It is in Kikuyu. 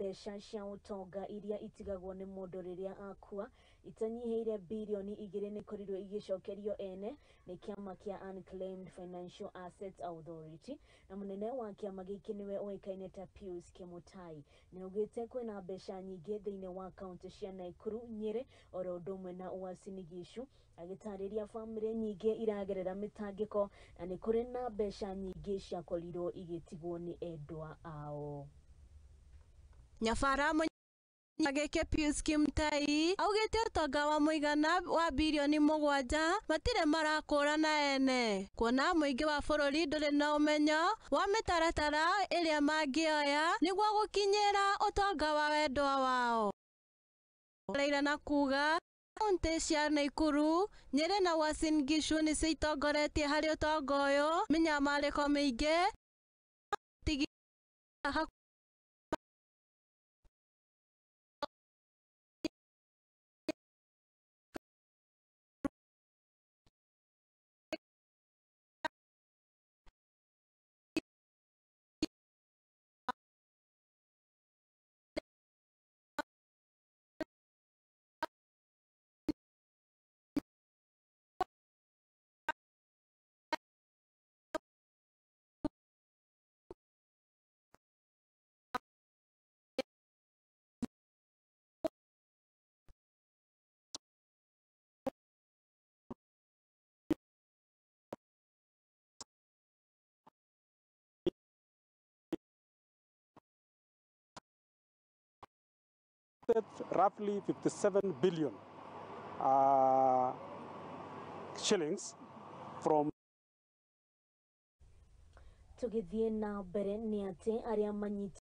Mbeca cia ũtonga iria itigagwo nĩ mũndũ rĩrĩa akua itanyihĩire birioni 2 nĩ ikorirwo igĩcokerio ene nĩ kĩama kĩa Unclaimed Financial Assets Authority, na mũnene wa kĩama gĩkĩ nĩwe ũĩkaine ta Pius Kimutai nĩ augĩte kwĩna mbeca nyingĩ thĩinĩ wa kaunti cia Nakuru, Nyĩrĩ oro ũndũ ũmwe na Uasin Gishu, agĩtarĩria bamĩrĩ nyingĩ iragerera mĩtangĩko na nĩ kũrĩ na mbeca nyingĩ ciakorirwo igĩtigwo nĩ endwa ao. Nyabara gĩkĩ Pius Kimutai augĩte ũtonga wa mũigana wa birioni 7 matirĩ marakũrana ene, kuona mũingĩ wa bũrũri ndũrĩ na ũmenyo wa mĩtaratara ĩrĩa mangĩoya nĩguo gũkinyĩra ũtonga wa wendwa wao. Raila na kuga kaunti cia Nakuru, Nyĩrĩ na Uasin Gishu nĩcio itongoretie harĩ ũtonga ũyũ mĩnyamarĩko mĩingĩ. Roughly 57 billion shillings from Tũgĩthiĩ na mbere nĩ atĩ arĩa manyitĩtwo